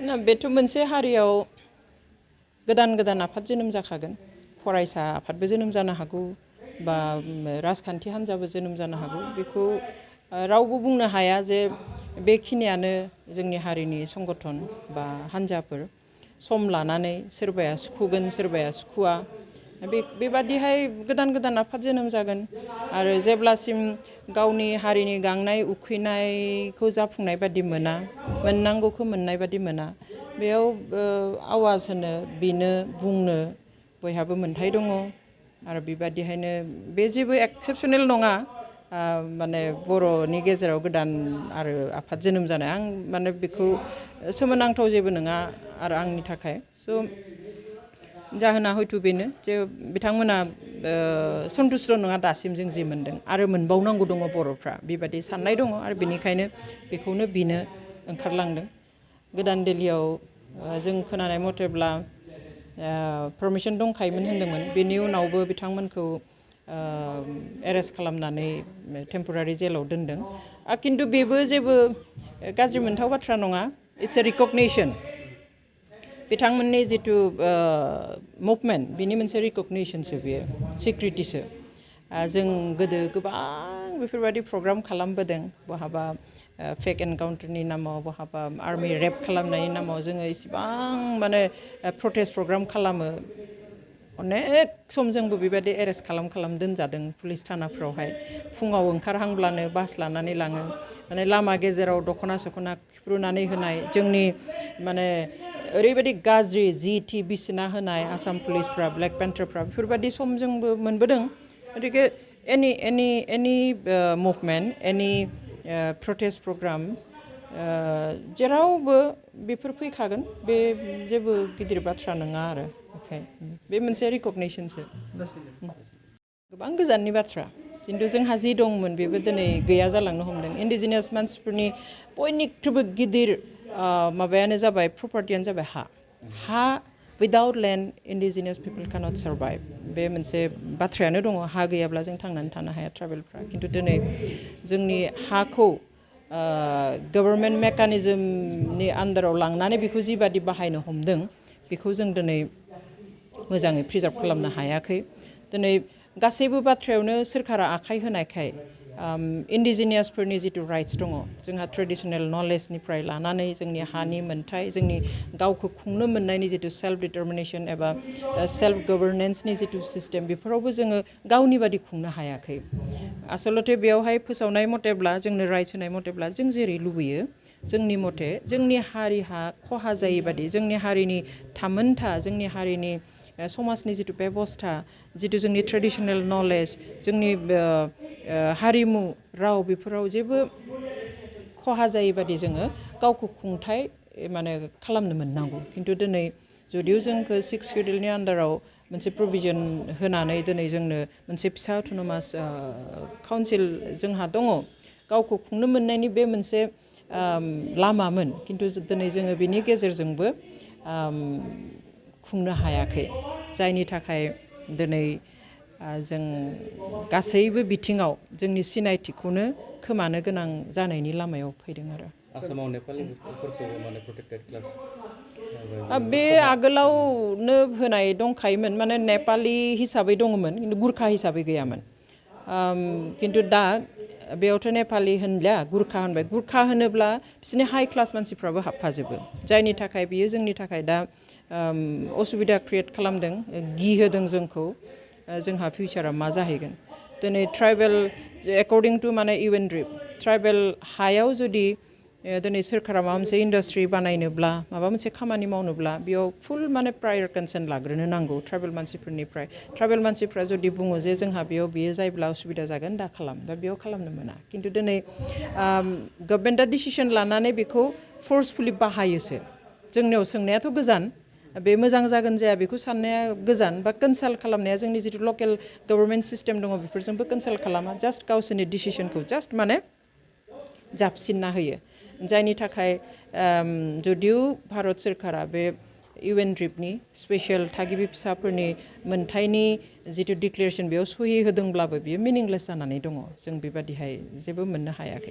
ना बेथ' मोनसे हारियाव गोदान गोदान आफाद जोनोम जाखागोन फरायसा आफादबो जोनोम जानो हागौ बा राजखान्थि हान्जाबो जोनोम जानो हागौ बेखौ रावबो बुंनो हाया जे बेखिनियानो जोंनि हारिनि संगठन बा हान्जाफोर सम लानानै सोरबाया सुखुगोन सोरबाया सुखुआ बेबादिहाय गोदान गोदान आफाद जोनोम जागोन आरो जेब्लासिम गावनि हारिनि गांनाय उखैनायखौ जाफुंनाय बादि मोना मोननांगौखौ मोननाय बादि मोना बेयाव आवाज होनो बिनो बुंनो बयहाबो मोन्थाय दङ आरो बेबादिहायनो बे जेबो एक्सेपसनेल नङा माने बर'नि गेजेराव गोदान आरो आफाद जोनोम जानाय आं माने बेखौ सोमोनांथाव जेबो नङा आरो आंनि थाखाय स' जाहोना हयथ' बेनो जे बिथांमोना सन्तुष्ट' नङा दासिम जों जि मोन्दों आरो मोनबावनांगौ दङ बर'फ्रा बेबादि साननाय दङ आरो बेनिखायनो बेखौनो बिनो ओंखारलांदों गोदान दिल्लीयाव जों खोनानाय मथेब्ला पारमिसन दंखायोमोन होन्दोंमोन बेनि उनावबो बिथांमोनखौ एरेस्ट खालामनानै टेम्परारि जेलाव दोनदों खिन्थु बेबो जेबो गाज्रि मोनथाव बाथ्रा नङा इट्स ए रिकगनिसन बिथांमोननि जिथु मुभमेन्ट बिनि मोनसे रिकगनिसनसो बेयो सिक्रिटिसो जों गोदो गोबां बेफोरबायदि प्रग्राम खालामबोदों बहाबा फेक एनकाउन्टारनि नामाव बहाबा आर्मि रेप खालामनायनि नामाव जोङो इसिबां माने प्रटेस्ट प्रग्राम खालामो अनेक सम जोंबो बेबायदि एरेस्ट खालाम दोनजादों पुलिस थानाफ्रावहाय फुङाव ओंखारहांब्लानो बास लानानै लाङो माने लामा गेजेराव दख'ना सख'ना खुफ्रुनानै होनाय जोंनि माने ओरैबायदि गाज्रि जिटि बिसिना होनाय आसाम पुलिसफ्रा ब्लेक पेन्टारफ्रा बेफोरबायदि सम जोंबो मोनबोदों गतिके एनि मुभमेन्ट एनि प्रटेस्ट प्रग्राम जेरावबो बेफोर फैखागोन बे जेबो गिदिर बाथ्रा नङा आरो बे मोनसे रिकगनिसनसो गोबां गोजाननि बाथ्रा खिन्थु जोंहा जि दंमोन बेबो दिनै गैया जालांनो हमदों इन्डिजिनियास मानसिफोरनि बयनिख्रुइबो गिदिर माबायानो जाबाय प्रपार्टियानो जाबाय हा विदाउट लेन्ड इन्डिजिनियास पिपल केनट सार्भाइभ बे मोनसे बाथ्रायानो दङ हा गैयाब्ला जों थांनानै थानो हाया ट्राइबेलफ्रा खिन्थु दिनै जोंनि हाखौ गभर्नमेन्ट मेकानिजमनि आन्दाराव लांनानै बेखौ जिबादि बाहायनो हमदों बेखौ जों दिनै मोजाङै प्रिजार्भ खालामनो हायाखै दिनै गासैबो बाथ्रायावनो सोरखारा आखाइ होनायखाय इन्डिजिनियासफोरनि जिथु राइट्स दङ जोंहा ट्रेडिसनेल नलेजनिफ्राय लानानै जोंनि हानि मोन्थाय जोंनि गावखौ खुंनो मोननायनि जिथु सेल्फ डिटारमिनेसन एबा सेल्फ गभर्नेन्सनि जिथु सिस्टेम बेफोरावबो जोङो गावनि बादि खुंनो हायाखै आसलथे बेयावहाय फोसावनाय मथेब्ला जोंनो राइट्स होनाय मथेब्ला जों जेरै लुबैयो जोंनि मथे जोंनि हारिहा खहा जायै बादि जोंनि हारिनि थामोनथा जोंनि हारिनि समाजनि जिथु बेबस्था जिथु जोंनि ट्रेडिसनेल नलेज जोंनि हारिमु राव बेफोराव जेबो खहा जायै बादि जोङो गावखौ खुंथाय माने खालामनो मोननांगौ खिन्थु दिनै जुदिव जोंखौ 6 सिडिउलनि आन्दाराव मोनसे प्रभिजन होनानै दिनै जोंनो मोनसे फिसा अट'नमास काउन्सिल जोंहा दङ गावखौ खुंनो मोननायनि बे मोनसे लामामोन खिन्थु दिनै जोङो बिनि गेजेरजोंबो खुंनो हायाखै जायनि थाखाय दिनै जों गासैबो बिथिङाव जोंनि सिनायथिखौनो खोमानो गोनां जानायनि लामायाव फैदों आरो आसामाव नेपालिफोरखौ माने प्रोटेक्टेड क्लास बे आगोलावनो होनाय दंखायोमोन माने नेपालि हिसाबै दङमोन खिन्थु गुरखा हिसाबै गैयामोन खिन्थु दा बेयावथ' नेपालि होनलिया गुरखा होनबाय गुरखा होनोब्ला बिसोरनि हाइ क्लास मानसिफ्राबो हाबफाजोबो जायनि थाखाय बियो जोंनि थाखाय दा असुबिदा क्रिएट खालामदों गिहोदों जोंखौ जोंहा फिउचारा मा जाहैगोन दिनै ट्राइबेल एकर्डिं टु माने इउएनड्रिप ट्राइबेल हायाव जुदि दिनै सोरखारा माबा मोनसे इन्डास्ट्रि बानायनोब्ला माबा मोनसे खामानि मावनोब्ला बेयाव फुल माने प्रायर कनसेन्ट लाग्रोनो नांगौ ट्राइबेल मानसिफोरनिफ्राय ट्राइबेल मानसिफ्रा जुदि बुङो जे जोंहा बेयो जायोब्ला उसुबिदा जागोन दा खालाम दा बेयाव खालामनो मोना खिन्थु दिनै गभर्नमेन्टआ डिसिसन लानानै बेखौ फर्सफुलि बाहायोसो जोंनियाव सोंनायाथ' गोजान बे मोजां जागोन जाया बेखौ साननाया गोजान बा कनसाल्ट खालामनाया जोंनि जिथु लकेल गभर्नमेन्ट सिस्टेम दङ बेफोरजोंबो कनसाल्ट खालामा जास्ट गावसोरनि डिसिसनखौ जास्ट माने जाबसिनना होयो जायनि थाखाय जुदिव भारत सोरखारा बे इउएनड्रिपनि स्पेसियेल थागिबि फिसाफोरनि मोन्थायनि जिथु डिक्लेरेसन बेयाव सहि होदोंब्लाबो बियो मिनिंलेस जानानै दङ जों बेबादिहाय जेबो मोननो हायाखै